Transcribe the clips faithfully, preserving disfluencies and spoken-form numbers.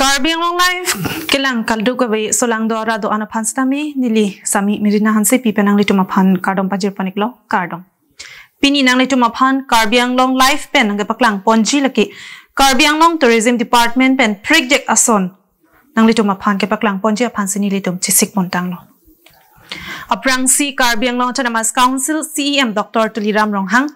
Karbi Anglong Live kelang kardom kave solangdo arat do-an aphan sitame neli Sami Mirina Hansepi pen nanglitum aphan kardom pajir pon-iklo, kardom. Pini nanglitum aphan Karbi Anglong Live pen nangkepaklang ponji lake Karbi Anglong Tourism Department pen prekjak ason nanglitum aphan kepaklang ponji aphansi nelitum chesik pontanglo. Aphrangsi Karbi Anglong Autonomous Council C E M Doctor Tuliram Ronghang,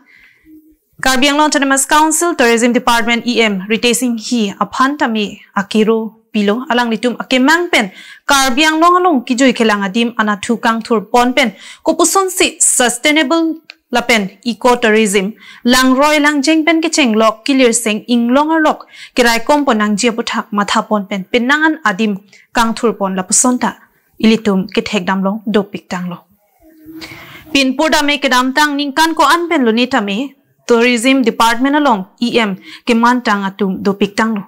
Karbi Anglong Autonomous Council Tourism Department E M Ritesh Enghi aphan tame akero pilo, alanglitum akemang pen Karbi Anglong along kejui kelang adim anatthu kangthur pon pen kopusonsi sustainable lapen eco tourism, langroi langjeng pen kechenglok kilirseng inglong arlok keraikom pon nangji aputhak matha pon pen penang an adim kangthur pon lapuson ta ilitum kethekdam along dopik tanglo. Pinpur tame kedamtang ningkan ko-an pen lone tame Tourism Department along E M kemantang atum dopik tanglo.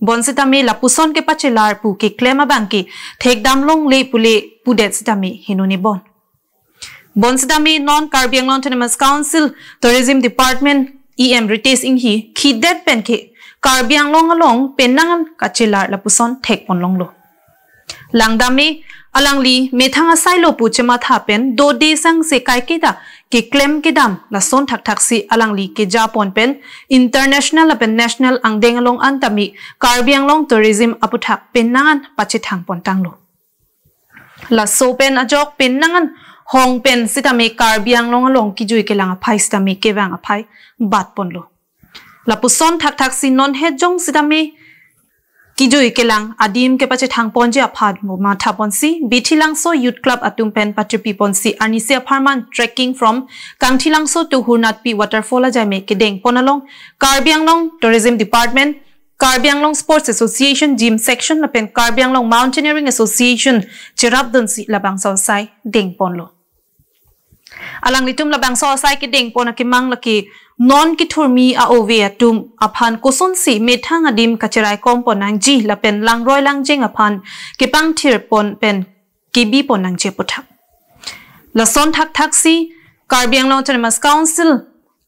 Bonsitame lapuson kepachelar pu keklem abang ke thekdam longle pule pudet sitame henone bon. Bonsitame non Karbi Anglong Autonomous Council Tourism Department E M Ritesh Enghi khidet pen ke Karbi Anglong along penang an kachelar lapuson thek pon longlo. Langdame alangli methang asailo pu chematha pen dode sangse kaiketa keklem kedam lason thakthaksi alangli keja pon pen international lapen national angdeng along an tame Karbi Anglong tourism aputhak penang an pachethang pontanglo. Laso pen ajok penang an hong pen sitame Karbi Anglong along kejui kelang aphai sitame kevang aphai bat ponlo. Lapuson thakthaksi non het jong sitame kejui kelang adim kepachethang ponji aphan matha ponsi Bithilangso Youth Club atum pen patirpi ponsi arnisi apharman trekking from Kangthilangso to Hurnatpi Waterfall ajaime kedeng pon along Karbi Anglong Tourism Department, Karbi Anglong Sports Association Gym Section lapen Karbi Anglong Mountaineering Association cherapdunsi labangso asai deng ponlo. Alanglitum labangso asai kedeng pon akemang lake non kethurmi a-ove atum aphan kosonsi methang adim kacheraikom pon nangji lapen langroi langjeng aphan kepangthir pon pen kebi pon nangji aputhak. Lason thakthaksi Karbi Anglong Autonomous Council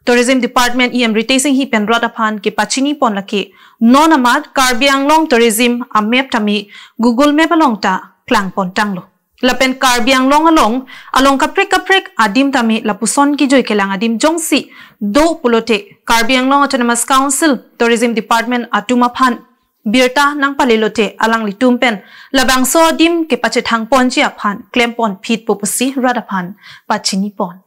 Tourism Department E M Ritesh Enghi pen rat aphan kepachini pon lake non amat Karbi Anglong Tourism a-map tame Google Map along ta klang pontanglo. Lapen Karbi Anglong along, along kaprek kaprek adim tame lapuson kejui kelang adim jongsi do pulote Karbi Anglong Autonomous Council Tourism Department atum aphan birta nangpalelote alanglitum pen labangso adim kepachethang ponji aphan klem pon phit po pusi rat aphan pachini pon.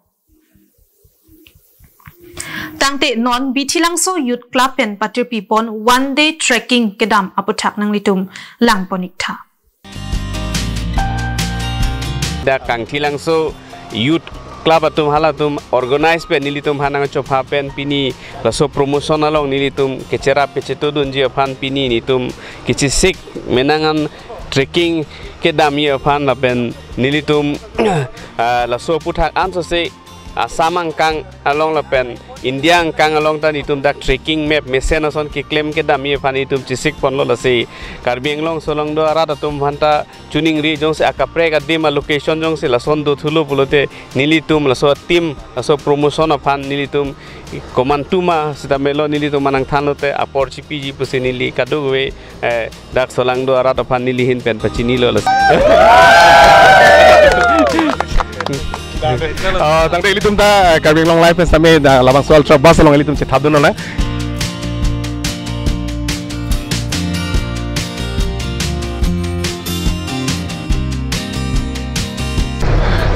Tangte non Bithilangso Youth Club pen patirpi pon one day trekking kedam aputhak nanglitum lang pon-iktha. Dak Kangthilangso Youth Club atum halatum organize pen nelitum aphan nangchopha pen pini laso promotion along nelitum kecherap kechetodunji aphan pini nelitum kechesik menang an trekking kedamji aphan lapen nelitum ah, laso aputhak ansose Assam angkang along lapen India angkang along ta nelitum dak trekking map mesen ason keklem kedamji aphan nelitum chesik ponlo. Lasi Karbi Anglong solangdo arat atum aphan ta choningri jongsi akaprek adim a-location jongsi lason dothulo pulote nelitum laso team laso promotion aphan nelitum komantu ma sitame lo nelitum manang thanlote apor chipiji pusi neli kadokave eh, dak solangdo arat aphan neli ahin pen pachinilo lasi. Oh, tangte ilitum ta eh, Karbi Anglong Live pen sitame dak labangso Ultra Bus along ilitum chethapdun nang.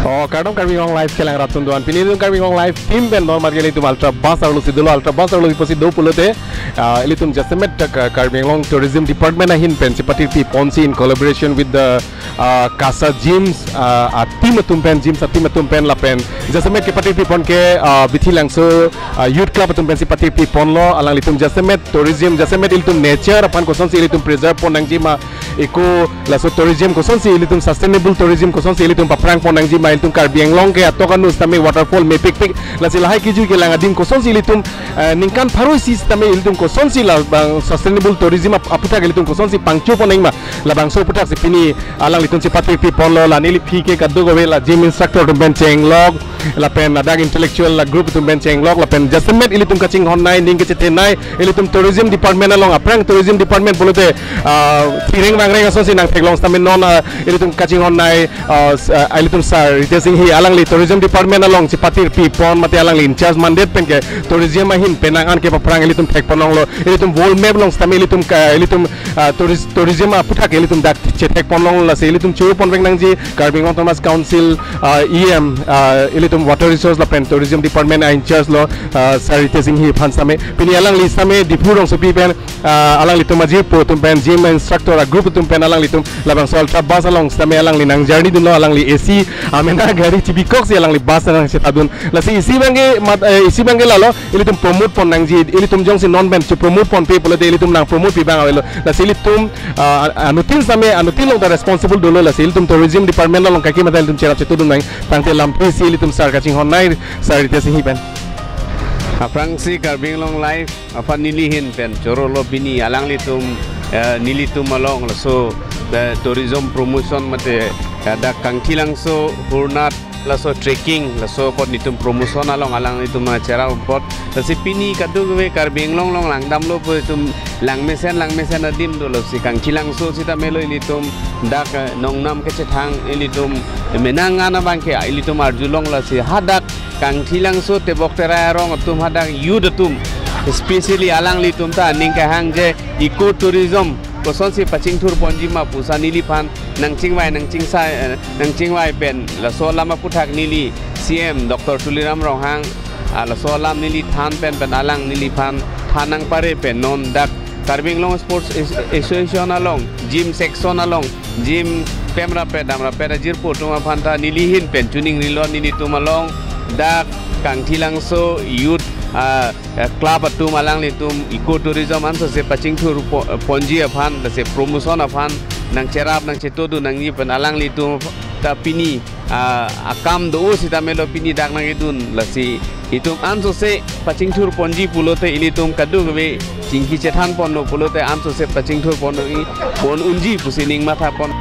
Oh, kardom Karbi Anglong Live kelang rat atum do-an. Pini ilitum Karbi Anglong Live team pen non margel ilitum Ultra Bus arlo si dolo, Ultra Bus arlo si pusi do pulote ah, ilitum jasemet dak, ah, Karbi Anglong Tourism Department ahin pen chepatirpi ponsi in collaboration with the ah, Kasa Gyms ah, a team atum pen, gyms a team atum pen lapen jasemet kepatirpi pon ke ah, Bithilangso ah, Youth Club atum pensi patirpi ponlo. Alanglitum jasemet tourism, jasemet ilitum nature aphan kosonsi ilitum preserve pon nangjima, eco laso tourism kosonsi ilitum sustainable tourism kosonsi ilitum paphrang pon nangjima, ilitum Karbi Anglong ke atok anu sitame waterfall mepikpik, lasi lahai kejui kelang adim kosonsi ilitum eh, ningkan pharo isi sitame ilitum kosonsi labang sustainable tourism ap- aputhak ilitum kosonsi pangcho pon nangjima, labangso aputhak si pini alangli atum chepatirpi ponlo, la neliphi ke kadokave la gym instructor atum pen chenglok, lapen ladak intellectual la group atum pen chenglok, lapen jasemet ilitum kachinghon nai, ning kachethe nai, ilitum tourism department along, aphrang tourism department pulote, ah, thireng vangreng asonsi nangtheklong sitame non, ah, ilitum kachinghon nai, ah, s-, ah, ilitum sir Ritesh Enghi alangli tourism department along chepatirpi pon mate alangli in charge mandet pen ke tourism ahin penang an ke paphrang ilitum thek ponlonglo, ilitum world map along sitame ilitum ka, ilitum ah, touris-, tourism aphuthak ilitum dak chethek ponlong, lasi ilitum choro ponvek nangji Karbi Anglong Autonomous Council, ah, E M, ah, ilitum water resource lapen tourism department a in charge lo, ah, sir Ritesh Enghi aphan sitame. Pini alangli sitame Diphu rongsopi pen, ah, alanglitum ajirpo atum pen, gym instructor a group atum pen alanglitum labangso Ultra bus along sitame alangli nang journey dunlo, alangli A C amena gari chibikoksi alangli bus nangchetadun. Lasi isi abangke mat, eh, isi abangke lalo, ilitum promote pon nangji, ilitum jongsi non pen chepromote ponpe pulote ilitum nangpromote pi abang avelo. Lasi ilitum, ah, anuttin sitame, anuttin along ta responsible dolo, lasi ilitum tourism department along kaike mate ilitum cherap chetudun nang, tangte lamphisi ilitum sir kachinghon nai, sir Ritesh Enghi pen. Aphrangsi Karbi Anglong Live aphan neli ahin pen chorolo pini alanglitum, eh, nelitum along laso, eh, tourism promotion mate, eh, dak Kangthilangso, Hurnat, laso trekking, laso apot nelitum promotion along alanglitum nangcherap apot. Lasi pini kadokave Karbi Anglong along langdamlo pu itum langmesen langmesen adim dolo, si Kangthilangso sitame lo ilitum dak, eh, nongnam kechethang ilitum menang an abangke ilitum arjulong, lasi hadak Kangthilangso Tebok Terai arong atum hadak youth atum, especially alanglitum ta aning kehang je eco tourism kosonsi pachingthur ponji ma pusi neliphan nangchingvai nangchingsai, eh, nangchingvai pen laso alam aphuthak neli C M Doctor Tuliram Ronghang, ah, laso alam neli than pen pen alang neliphan than nangpare pen non dak Karbi Anglong Sports As-, Association along, gym section along, gym pemrap pen damrap pen ajirpo atum aphan ta neli ahin pen chuning rilo, nelitum along dak Kangthilangso youth, ah, eh, club atum alanglitum eco tourism ansose pachingthur po-, ponji aphan, lasi promotion aphan nangcherap nangchetudun nangji pen alanglitum ta pini, ah, akam do sitame lo pini dak nangkedun, lasi itum ansose pachingthur ponji pulote ilitum kadokave chingki chethan ponlo pulote ansose pachingthur pon-i pon unji pusi ning matha pon.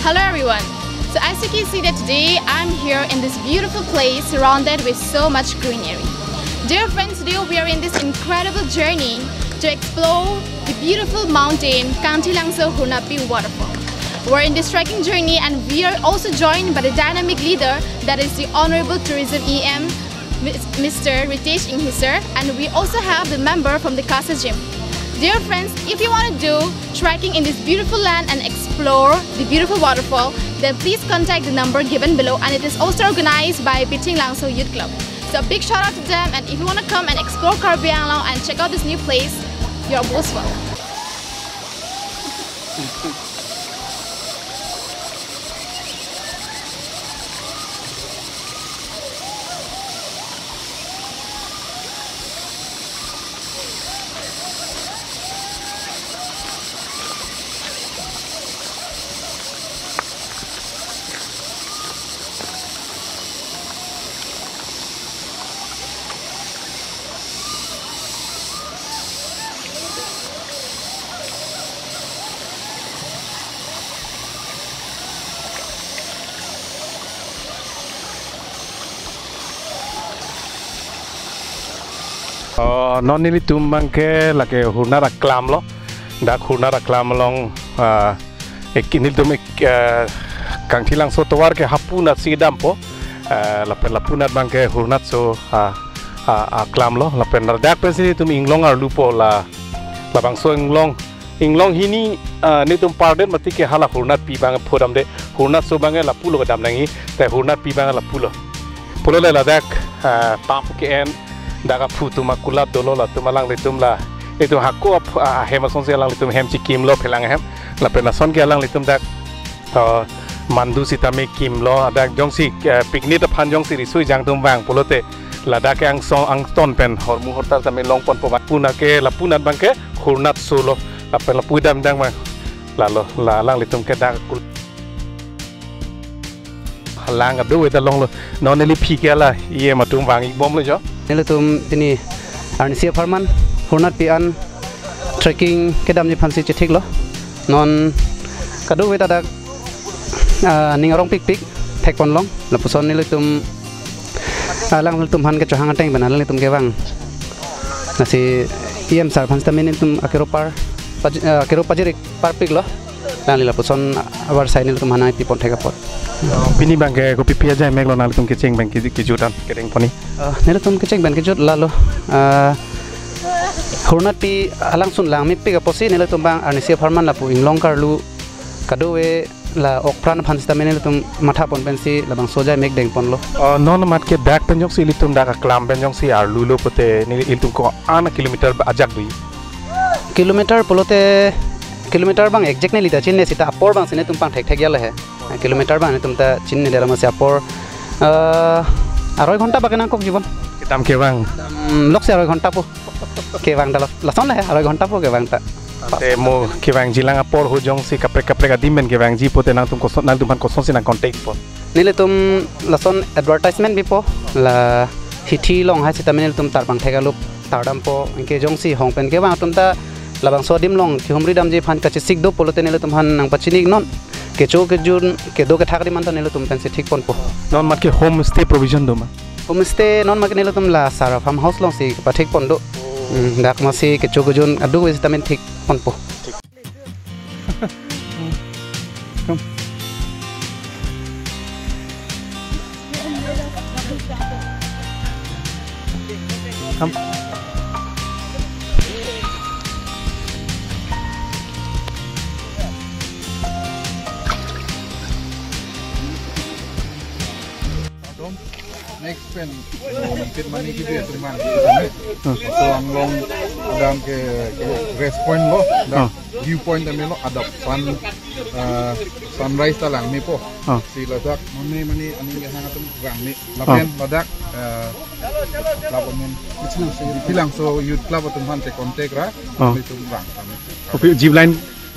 Hello everyone. So as you can see that today I'm here in this beautiful place surrounded with so much greenery. Dear friends, today we are in this incredible journey to explore the beautiful mountain Kangthilangso Hurnapi waterfall. We're in this trekking journey and we are also joined by the dynamic leader, that is the Honorable Tourism E M, Mis-, Mister Ritesh Enghi sir, and we also have the member from the CASA gym. Dear friends, if you want to do trekking in this beautiful land and explore the beautiful waterfall, then please contact the number given below, and it is also organized by Bithing Langso Youth Club. So a big shout out to them, and if you want to come and explore Karbi Anglong and check out this new place, you're most welcome. Oh, non nelitum abangke lake Hurnat aklam lo. Dak Hurnat aklam along, ah, ek, nelitum ek, eh, Kangthilangso tovar ke hapu nat si dampo. Eh, lapen lapu nat abangke Hurnatso, ah, ah, aklam lo. Lapen ladak pensi nelitum inglong arlupo la, labangso inglong. Inglong hini, ah, nelitum pardet mati ke hala Hurnatpi abang phodamde, Hurnatso abangke lapulo kedam nangji, te Hurnatpi abang lapulo. Pulo le ladak, ah, tam ke-en, dak aphu atum akulat dolo, latum alanglitum la, itum hako aphu, ah, hem asonsi alanglitum hem chikimlo phelang hem, lapen ason ke alanglitum dak, ah, mandu sitame kimlo, dak jongsi, ah, picnic aphan jongsi riso-ejang atum vang pulote, Ladak ke angsong angton pen hormu hortar tame longponpo abang. Puna ke lapu anat abang ke Hornat solo. Lapen lapu damdang abang. Lalo, la alanglitum ke dak kul-, halang adu weta longlo. Non neli phi ke la, E M atum vang-ik bomlo jo. Nelitum pini arnisi apharman, Hornat pi an trekking kedamji aphansi chethiklo. Non kadokave ta dak, ah, ning arong pikpik thekponlong. Lapuson nelitum, ah, alanglitum aphan kechohang ateng pen alanglitum kevang. Lasi E M sir aphan sitame nelitum akero par, paj-, ah, akero pajir-ik parpiklo. Alangli lapuson abar sai nelitum aphan nangpipon thek apot. Pini abang ke kopi pi ajai meklo nanglitum kecheng pen ke-, kejut an kedeng poni? Ah, nelitum kecheng pen kejut lalo. Ah, Hornat pi alangsun lang mepik apotsi nelitum abang arnisi apharman lapu inglong karlu kadokave la okpran aphan sitame nelitum mathapon pensi labangso ajai mek dengponlo. Oh, non amat ke dak pen jongsi ilitum dak aklam pen jongsi arlulo pute neli ilitum ko-an kilometer ba-, ajak do? Kilometer pulote, kilometer abang exact neli ta chinine seta apor abang si nelitum pangthekthek ya le he. Kilometer abang nelitum ta chinine dera masi apor, eh, aroi ghonta abang nangkokji bon. Kedam kevang? Hmm, loksi aroi ghonta po. Kevang ta lo-, lason le he, aroi ghonta po kevang ta. Ante mo kevangji lang apor ho jongsi kaprek kaprek adim pen kevangji pute nangtum koson, nangtum aphan kosonsi nang contact pon? Nelitum lason advertisement bipo, la hithi along hai sitame nelitum tarpangthek alup tardampo, anke jongsi hong pen kevang atum ta labangso adim along kehumri damji aphan kachesik do pulote nelitum aphan nangpachini-iknon. Kecho kejun kedo kethak adim anta nelitum pensi thikponpo. Non amat ke homestay provision do ma? Homestay non amat ke nelitum la Sara Farm House alongsi pathikpon do. Hmm, dak masi kecho kejun adokave sitame thikponpo. Come. Come. Next pen, oh, mungkin mani gitu ya, teman. Hmm. So, anglong adang ke, ke rest point lo, adang Hmm. view point tame lo, adap sun, eh, sunrise ta langmepo. Hmm. Si ladak, mani, mani, aning kehang atum langme. Lapen Hmm. ladak, eh, club amen. Pilangso Youth Club atum aphan te contact ra, Hmm. kami atum lang kami. Kopi zip line?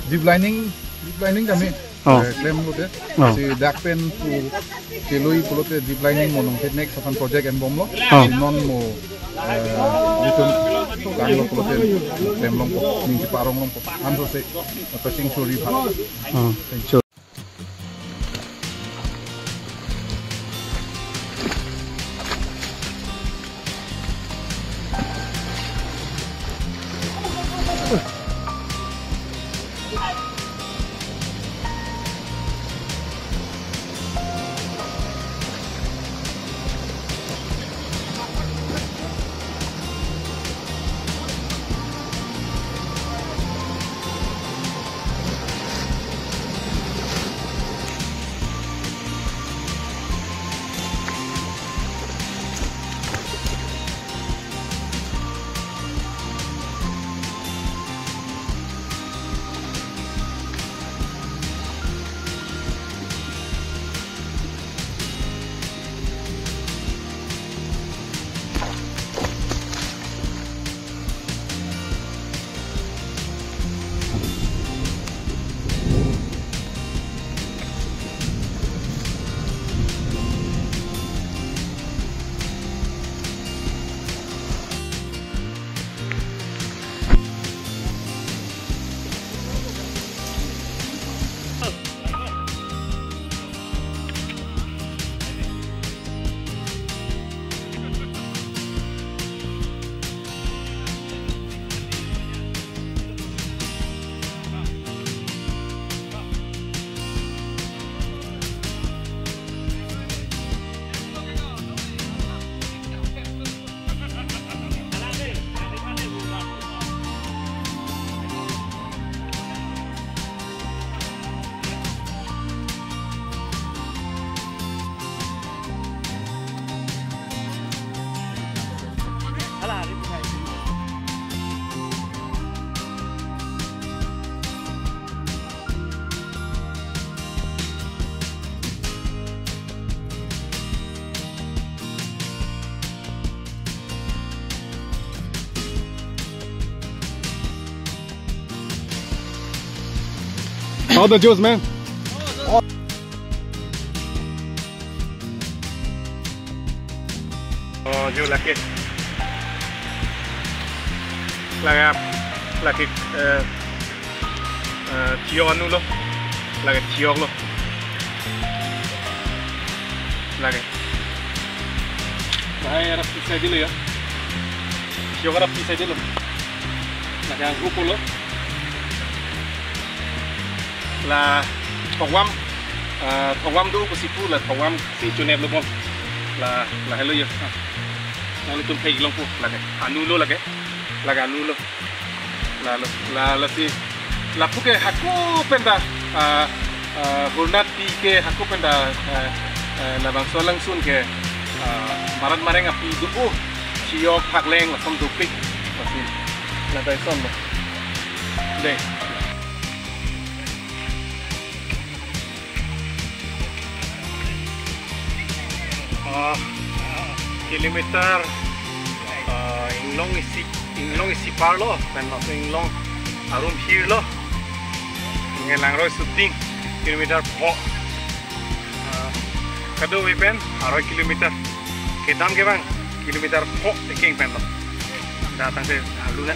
Zip lining, zip lining kami. Oh. Eh, klemlo te. Oh. Si dak pen pu kelui pulote zip lining mo nong fitnek sapan project enbomlo. Oh. Si non mo, eh, itum tanglo pulote klemlongpo, ning chipa-arong longpo. Anso se, apa sing suri pa. Oh. Thank you. How the juice, man? Oh, jo lake. Lake, lake, eh, eh, thiyok anu lo. Lake thiyok lo. Lake. Lahai arap pisai dilo ya. Thiyok arap pisai dilo. Lake angku pulo. La thokwam, ah, thokwam do pusi pu, la thokwam si chunep lo bon. La, lahelo ya. Ah. Nanglitum theklongpo lake. Anu lo lake. Lake anu lo. Lalo, la, lasi, lapu ke hako penta, ah, ah, hurnat pi ke hako penta, ah, ah, labangso alangsun ke, ah, marat mareng api do, oh, thiyok phakleng lason dopik, lasi, la ta ison lo. Dei. Ah, kilometer, ah, inglong isi, inglong isi par lo, pen laso inglong arum hir lo. Nge langroi shooting, kilometer pho. Ah, kadokave pen, aroi kilometer. Kedam ke bang, kilometer pho ekeng pen lo. Datang ke halu na.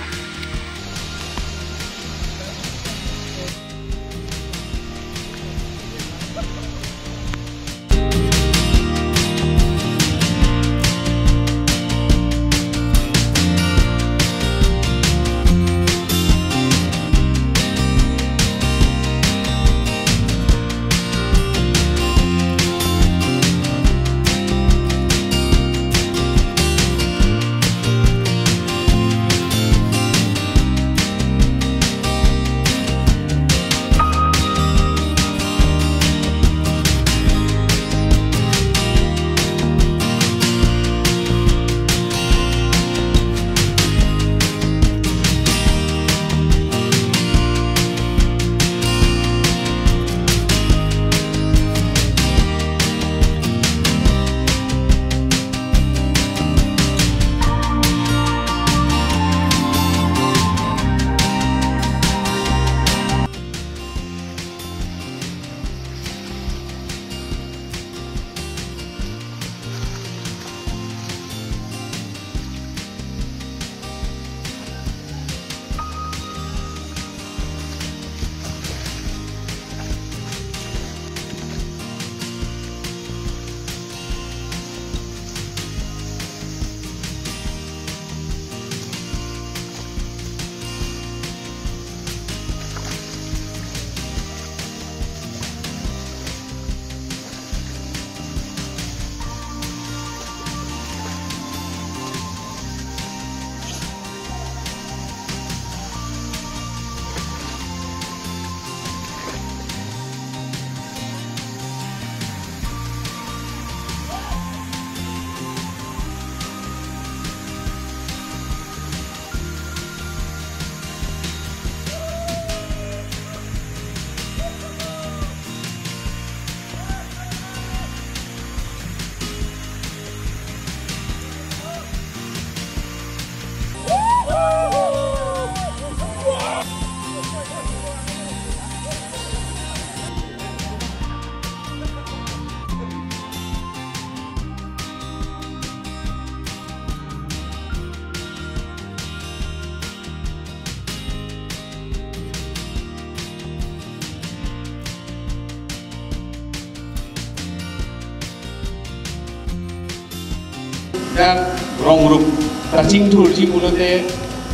Dak rong rup ta chingthurji pulote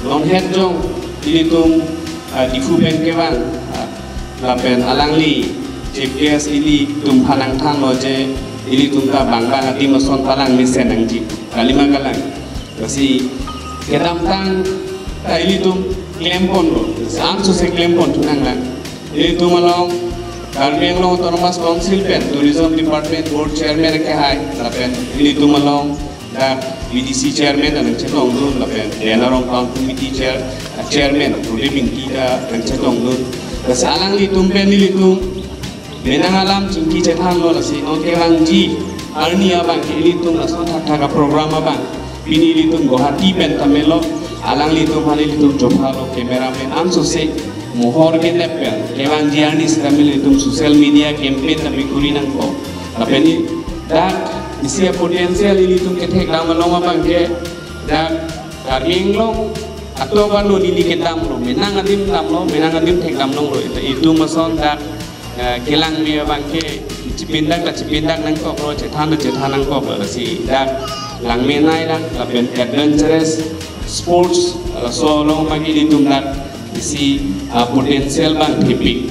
non het jong ilitum, ah, Diphu pen kevang, ah, lapen alangli chief guest ilitum aphan nangthanlo je ilitum ta bang bang adim ason palang mesen nangji. Kalima kalang. Lasi kedamtang ta ilitum klemponlo. Ansose klempon thu nanglang. Ilitum along Karbi Anglong Autonomous Council pen Tourism Department Board Chairman akehai, lapen ilitum along dak B D C Chairman nangchetongdun, lapen Den Arong Town Committee Chair, Chairman Prodip Ingti ta nangchetongdun. Lasi alanglitum pen ilitum menang alam chingki chethanlo, lasi non kevangji arni abang ke ilitum lason thakthak aprogram abang pini ilitum Guwahati pen ta melo, alanglitum aphan ilitum chophalo, cameraman ansose mohor ketep pen kevangji arni sitame ilitum social media campaign tame kuri nangkok. Lapen dak isi a-potential ilitum kethekdam along abang ke dak Karbi Anglong atum abang lo neli kedam lo, menang adim dam lo, menang adim thekdam long lo. Ita itum ason dak eh, kelang me abang ke chipindak ta chipindak nangkok lo, chethan ta chethan nangkok lo, lasi dak langme nai dak lapen adventurous sports laso along abang ke ilitum dak isi ah, potential abang thepik.